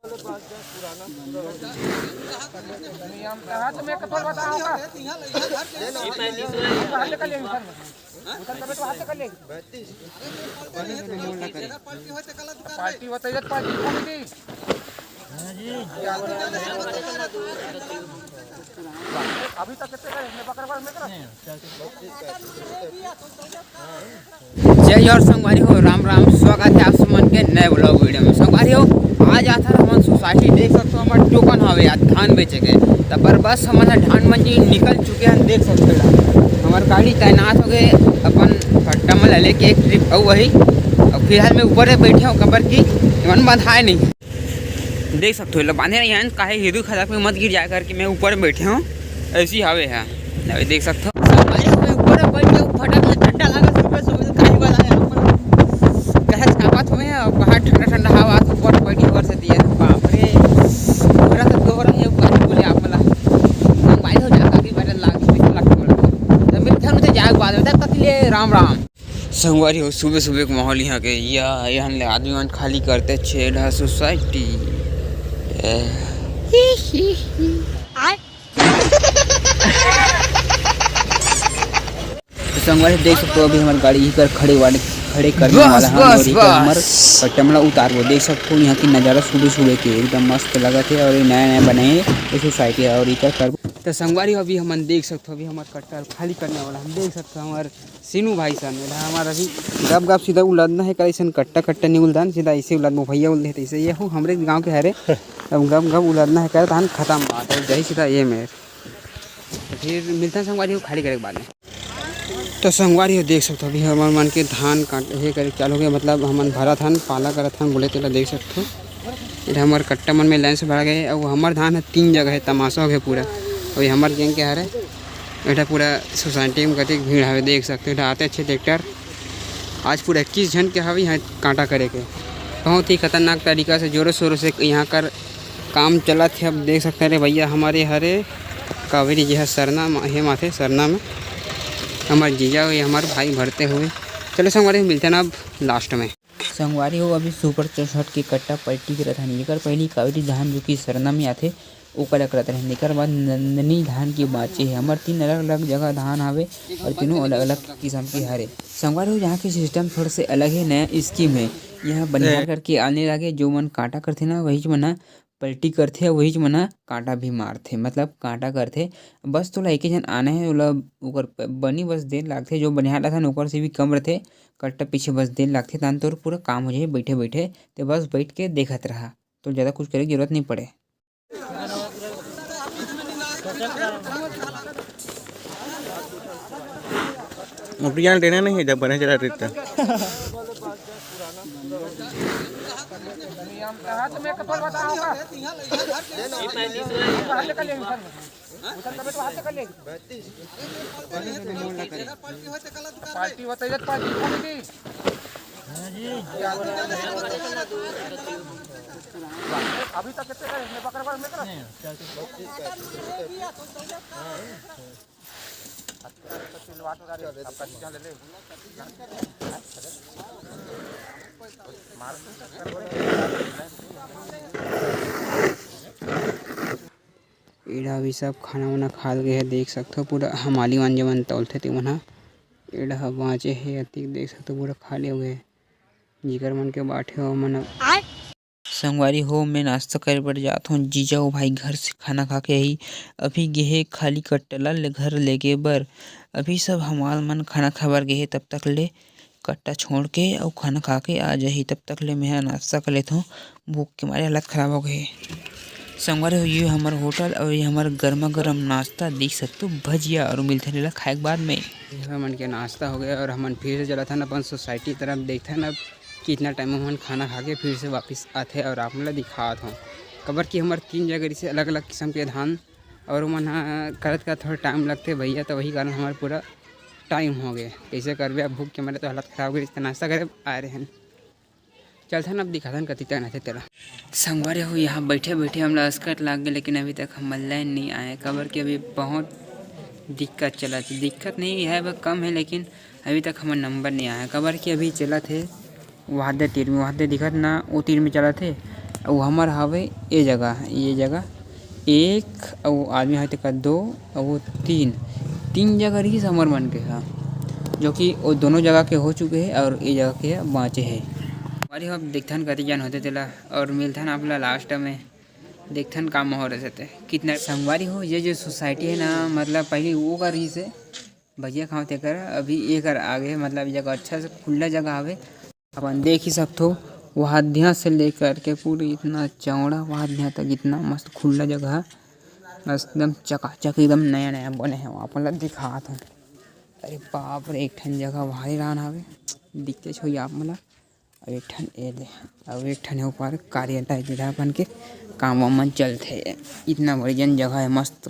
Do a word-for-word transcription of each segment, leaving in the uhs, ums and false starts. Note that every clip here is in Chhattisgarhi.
पार्टी होता है, पार्टी कॉमेडी। अभी तक कितने का है? बकर बकर में करा। जय जोहार संगवारी हो, राम राम, स्वागत है आप सब मन के नए vlog video में। संगवारी हो, आज आथन हमन सोसाइटी, देख सकथो हमर टोकन हवे आज धान बेचे के। तब पर बस हमन ह धान मंडी निकल चुके हन, देख सकथो एला। हमर गाड़ी तैनात हो गए अपन कट्टा मन ला लेके एक ट्रिप अउ वही। अब फिलहाल मैं ऊपर में बैठे हूँ, काबर कि एमन बंधाए नहीं। देख सकथो, एला बांधे नहीं हन, काहे हीरू खदक में मत गिर जाए करके मैं ऊपर में बैठे हूँ। ऐसी हवे है, अभी देख सकथो। संगवारी हो, मैं ऊपर में बैठ के फटक ले, ठंडा लगा, सुबह सुबह काहे वाला है ऊपर। कहे छापत हुए हैं और बाहर ठंडा ठंडा हवा, तो ऊपर बैठी ऊपर से दिया, बाप रे। थोड़ा सा दोहरा है, ऊपर बोले आप वाला। संगवारी हो, जाता भी बड़ा लाग, लाग, तो मिलते हैं मुझे जाए बाद में, तब तक के लिए राम राम। संगवारी हो, सुबह सुबह के माहौल यहाँ के, या यहाँ ले आदमी मन खाली करते छेड़ा सोसाइटी। ए। तो संगवारी हो, देख सकथो, अभी हमर गाड़ी इही कर खड़े वाले, खड़े करने बस, वाला है बस, और इही कर हमर बस। कट्टा मन ला उतारबो। देख सकथो, यहाँ के नजारा सुबह सुबह के एकदम मस्त लगत है और ये नया नया बने है ये सोसाइटी है और इही कर करबो। तो संगवारी हो, अभी हमन देख सकथो, अभी हमर कट्टा खाली करने वाला, हम देख सकथो हमर सीनू भाई साहब, एला हमर अभी गप गप सीधा उलदना है, करे अइसन कट्टा कट्टा नहीं उलदन, सीधा ऐसे उलदबो, भैया उलदे तैसे, ये हो हमरे गाँव के हरे। अब गप गप उलदना है, करे तहन खत्म बात है, जाही सीधा ये मेर। फिर मिलथन संगवारी हो खाली करे के बाद में। तो संगवारी हो, देख सकथो, अभी हमर मन के धान काट हे करे चालू हो गया, मतलब हमन भरत हन, पाला करत हन, बोले तेला देख सकथो। एटा हमर कट्टा मन में लाइन से भरा गए, अउ हमर धान ह तीन जगह है, तमाशा हो गया पूरा। अउ ये हमर गैंग के हरे, एटा पूरा सोसाइटी में कतेक भीड़ हवे, देख सकते हो। एटा आते अच्छे ट्रैक्टर, आज पूरा इक्कीस झन के हवे यहाँ कांटा करे के। बहुत ही खतरनाक तरीका से, जोरों शोरों से यहाँ कर काम चलत हे। अब देख सकते हैं, अरे भैया, हमरे हरे कावेरी जी ह सरना म-, हे माथे सरना में, हमर जीजा हुए, हमर भाई भरते हुए। चलो संगवारी, मिलते हैं ना अब लास्ट में। संगवारी हो, अभी सुपर चौसठ के कट्टा पलटी करत हन। एकर पहिली कावेरी धान, जो कि सरना में आथे, ओकर ला करत रहेन। एकर बाद नंदनी धान के बाचे हे। हमर तीन अलग-अलग जगह धान हावे और तीनों अलग-अलग किसम के हरे। संगवारी हो, यहाँ के सिस्टम थोड़ा से अलग हे, नया स्कीम हे। यहाँ बनिहार करके आने लागे, जो मन कांटा करथे ना, वहीच मन ह पलटी करथे, वहीच मन ह कांटा भी मारथे, मतलब कांटा करथे। बस तोला एके झन आना हे, ओला ओकर प-, बनी बस देर लागथे, जो बनिहार रथे ना, ओकर से भी कम रथे। कट्टा पीछे बस देर लागथे, तान तोर पूरा काम हो जाही बैठे बैठे। ते बस बैठ के देखत रहा, तो ज़्यादा कुछ करे के जरूरत नहीं पड़े। मोटू जान देना नहीं है, जब बने चला रहता। पार्टी होता है, पार्टी कॉमेडी। अभी तक कितने का है? इसमें बकर बकर में करा। एड़ा अभी सब खाना वाना खाल गए हे, देख सकथो पूरा हमाली मन जेमन तौलथे तेमन ह। एड़ा ह बाँचे हे, अतिक देख सकथो पूरा खाली हो गए हे। जिकर मन के बांटे हो मन अब। संगवारी हो, मैं नाश्ता करे बर जात हों। जीजा अउ भाई घर से खाना खा के आही। अभी गेहे खाली कट्टा ला ले घर लेगे बर। अभी सब हमाल मन खाना खाए बर गेहे, तब तक ले कट्टा छोड़ के अउ खाना खा के आ जाही। तब तक ले मैं ह नाश्ता कर लेथों, भूख के मारे हालत खराब हो गए। संगवारी हो, ये हमर होटल अउ ये हमर गर्मा गर्म नाश्ता, देख सकते हो, भजिया, और मिलथे एला खाए के बाद में। ये हमन के नाश्ता हो गया और हमन फिर से चलत हन अपन सोसाइटी तरफ, देखथन अब कितना टाइम हमन खाना खा के फिर से वापस आथे और आप मन ला दिखात हों। काबर कि हमर तीन जगह से अलग-अलग किसम के धान और ओमन ह करत-करत थोड़ा टाइम लगथे भैया, तो वही कारण हमर पूरा टाइम हो गए। कैसे करबे अब, भूख के मारे तो हालत खराब हो गई, तो नाश्ता करे आए रहेन। चलथन अब दिखाथन कति तक आथे तेला। संगवारी हो, यहाँ बैठे-बैठे हमला असकट लाग गे, लेकिन अभी तक हमर लाइन नहीं आए, काबर कि अभी बहुत दिक्कत चलत हे। दिक्कत नहीं है, वो कम है, लेकिन अभी तक हमर नंबर नहीं आया, काबर कि अभी चलत हे वहादे तीर में, वहादे दिखत ना, वो तीर में चलत हे, अउ हमर हावे ये जगह, ये जगह एक, अउ आदमी हावे तेकर दो, अउ वो तीन, तीन जगह रहिस हमर मन के ह, जो कि वो दोनों जगह के हो चुके हे अउ ये जगह के बाँचे हे। संगवारी हो, अब देखथन कति जन होते तेला, अउ मिलथन आप ला लास्ट में, देखथन का माहौल रहिथे ते। कितना संगवारी हो, ये जो सोसाइटी है ना, मतलब पहले वो कर रहिस हे, भजिया खाओ तेकर, अभी ये कर आगे, मतलब ये जगह अच्छा से खुला जगह हवे। अपन देख ही सकथो, वहाँ ध्यान से लेकर के पूरी इतना चौड़ा, वहाँ ध्यान तक इतना मस्त खुला जगह है, एकदम चकाचक, एकदम नया नया बने हैं। वहाँ अपन ला दिखात हूँ, अरे बाप रे, एक ठन जगह भारी रान हवे, दिखते छोई आप मन ला। अउ एक ठन ए दे, अउ एक ठन हे ऊपर कार्यालय, जिधर अपन के काम वाम मन चलथे। इतना बढ़िया जगह है, मस्त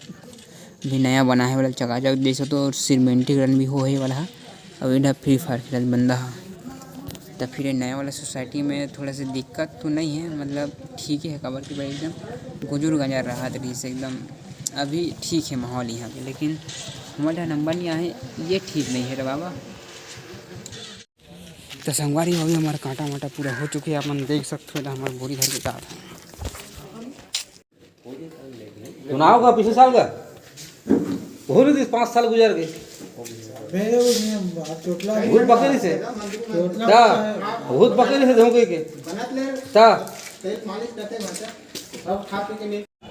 भी नया बना है वाला चकाचक, देख सकथो, और सीमेंटीकरण भी हो है वाला है। अउ इधर फ्री फायर खेलत बंदा है, तो फिर ये नया वाला सोसाइटी में थोड़ा सा दिक्कत तो नहीं है, मतलब ठीक है, काबर कि भाई एकदम गुजर गंजार रहा तो से एकदम अभी ठीक है माहौल यहाँ पे, लेकिन हमारे नंबर नहीं आए, ये ठीक नहीं है रे बाबा। तो संगवारी हो, अभी हमारा कांटा माटा पूरा हो चुके हैं, आप मन देख सकते हो, तो हमारा बोरी धर के जात है। चुनाव का पिछले साल का हो रही थी, पाँच साल गुजर गए। बहुत बकरी से। ता, बहुत बकरी से धोखे के। ता।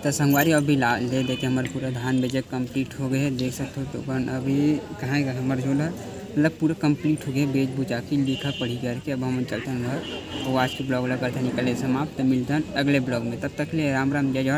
तो संगवारी, अभी ला दे दे के हमारे पूरा धान बेचे कंप्लीट हो गए है, देख सकते हो। तो अपन अभी कहाँ गए हमारे झोला, मतलब पूरा कंप्लीट हो गए बेच बुचा के, लिखा पढ़ी करके। अब हम चलते हैं घर, और आज के ब्लॉग ला करते हैं निकले समाप्त। तो मिलते हैं अगले ब्लॉग में, तब तक के लिए राम राम, जय जोहार।